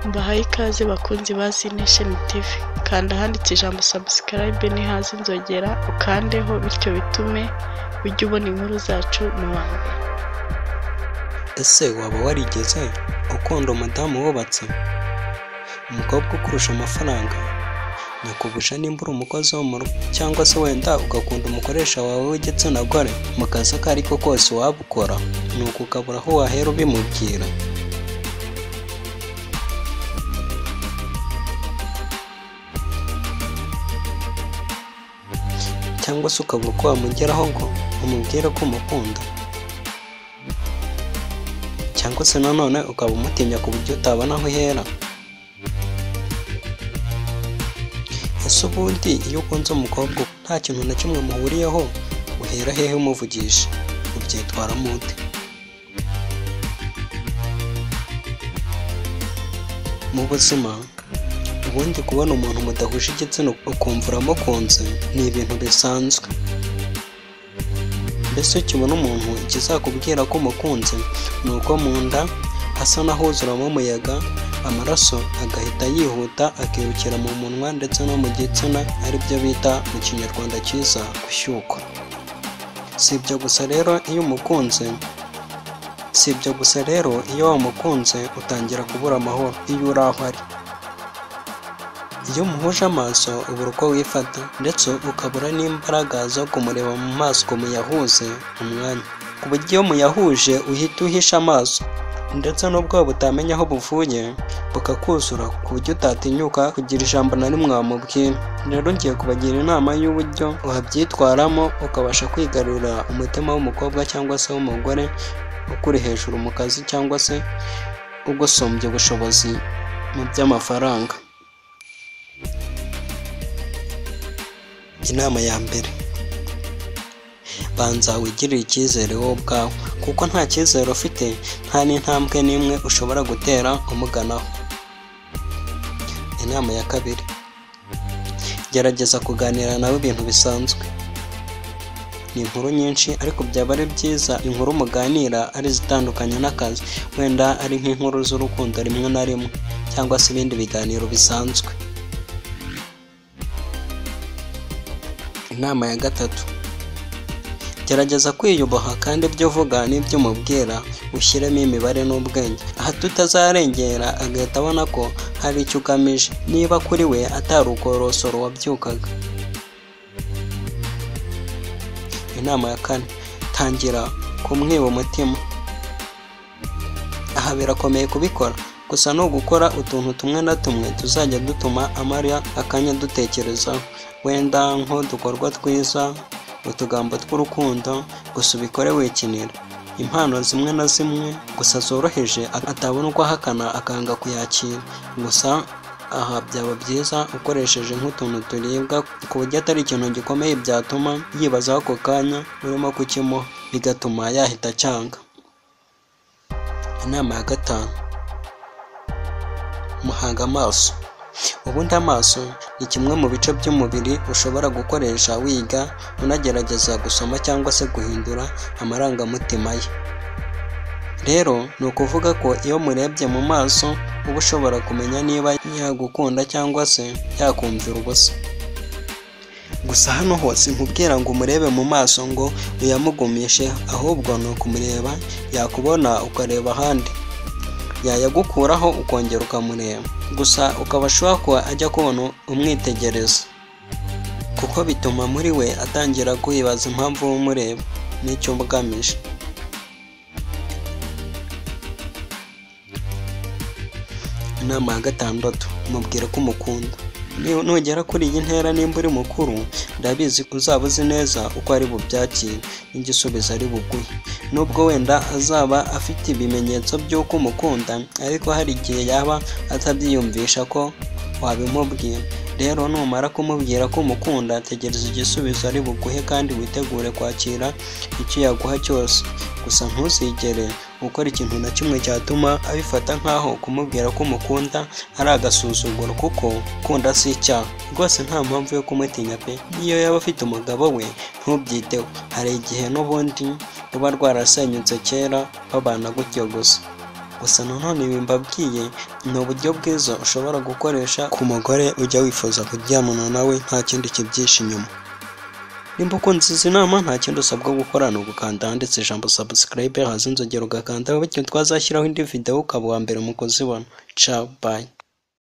Mbahaye ikaze bakunzi ba Zination TV, kanda ahanditse ijambo subscribe nihaza inzogera ukandeho bityo bitume ujya ubona inkuru zacu mu wa mbere. Ese waba warigeze ukunda umudamu wubatse? Umukobwa ukurusha amafaranga? Nyakubusha nimba uri umukozi wo mu rugo cyangwa se wenda ugakunda umukoresha wawe w'igitsina gore mu kazi ako ari ko kose waba ukora, nuko ukabura aho wahera ubimubwira. Cyangwa se ukabura uko wamugeraho ngo umubwire ko umukunda. Cyangwa se nanone ukaba umutinya ku buryo utabona aho uhera. Ese ubundi iyo ukunze umukobwa nta kintu na kimwe muhuriyeho, uhera hehe umuvugisha? Ubyitwaramo ute? Mu buzima ubundi kubona umuntu mudahuje igitsina ukumva uramukunze ni ibintu bisanzwe. Mbese ukibona umuntu ikizakubwira ko umukunze ni uko mu nda hasa n'ahuzuramo umuyaga, amaraso agahita yihuta akirukira mu munwa ndetse no mu gitsina, aribyo bita mu kinyarwanda cyiza gushyukwa. Si ibyo gusa rero iyo umukunze, si ibyo gusa rero iyo wamukunze utangira kubura amahoro iyo uri aho ari. Iyo muhuje amaso ubura uko wifata ndetse ukabura n'imbaraga zo kumureba mu maso ngo muyahuze umwanya, ku buryo iyo muyahuje uhita uhisha amaso ndetse n'ubwoba utamenya aho buvuye bukakuzura ku buryo utatinyuka kugira ijambo na rimwe wamubwira. Rero ngiye kubagira inama y'uburyo wabyitwaramo ukabasha kwigarurira umutima w'umukobwa cyangwa se w'umugore ukuri hejuru mu kazi cyangwa se ugusumbya ubushobozi mu by'amafaranga. Inama ya mbere, banza wigirire icyizere wowe ubwawe, kuko nta cyizere ufite nta n'intambwe n'imwe ushobora gutera umuganaho. Inama ya kabiri, gerageza kuganira nawe ibintu bisanzwe. Ni inkuru nyinshi ariko byaba ari byiza inkuru muganira ari izitandukanye n'akazi, wenda ari nk'inkuru z'urukundo rimwe na rimwe cyangwa se ibindi biganiro bisanzwe. Inama ya gatatu, gerageza kwiyubaha kandi ibyo uvuga n'ibyo umubwira ushyiremo imibare n'ubwenge, hato utazarengera agahita abona ko hari icyo ugamije, niba kuri we atari ukorosoro wabyukaga. Inama ya kane, tangira kumwiba umutima. Aha birakomeye kubikora, gusa ni ugukora utuntu tumwe na tumwe tuzajya dutuma amara akanya dutekerezaho, wenda nk'udukorwa twiza, utugambo tw'urukundo, gusa ubikore wikinira. Impano zimwe na zimwe gusa zoroheje atabona uko ahakana akanga kuyakira. Gusa aha byaba byiza ukoresheje nk'utuntu turibwa ku buryo atari ikintu gikomeye byatuma yibazaho ako kanya urimo kukimuha, bigatuma yahita acyanga. Inama ya gatanu, muhanga amaso. Ubundi amaso ni kimwe mu bice by'umubiri ushobora gukoresha wiga unagerageza gusoma cyangwa se guhindura amarangamutima ye. Rero ni ukuvuga ko iyo murebye mu maso uba ushobora kumenya niba yagukunda cyangwa se yakumvira ubusa. Gusa hano hose nkubwira ngo umurebe mu maso ngo uyamugumishe, ahubwo ni ukumureba yakubona ukareba ahandi, yayagukuraho ukongera ukamureba, gusa ukaba ashobora kuba ajya kubona umwitegereza, kuko bituma muri we atangira kwibaza impamvu umureba n'icyo ugamije. Inama ya gatandatu, mubwire ko umukunda. Nugera kuri iyi ntera nimba uri mukuru, ndabizi uzaba uzi neza uko ari bubyakire n'igisubizo ari buguhe. Nubwo wenda azaba afite ibimenyetso by'uko umukunda, ariko hari igihe yaba atabyiyumvisha ko wabimubwira. Rero numara kumubwira ko umukunda, tegereza igisubizo ari buguhe kandi witegure kwakira icyo yaguha cyose. Gusa ntuzigere gukora ikintu na kimwe cyatuma abifata nk'aho kumubwira ko umukunda ari agasuzuguro, kuko gukunda si icyaha. Rwose nta mpamvu yo kumutinya pe, niyo yaba afite umugabo we ntubyiteho, hari igihe n'ubundi ruba rwarasenyutse kera babana gutyo gusa. Gusa nanone ibi mbabwiye ni uburyo bwiza ushobora gukoresha ku mugore ujya wifuza kuryamana nawe nta kindi kibyihishe inyuma. Nimba ukunze izi nama, nta kindi usabwa gukora, ni ugukanda ahanditse ijambo subscribe, haza inzogera ugakandaho, bityo twazashyiraho indi video ukaba uwa mbere mu kuzibona. Ciao, bye.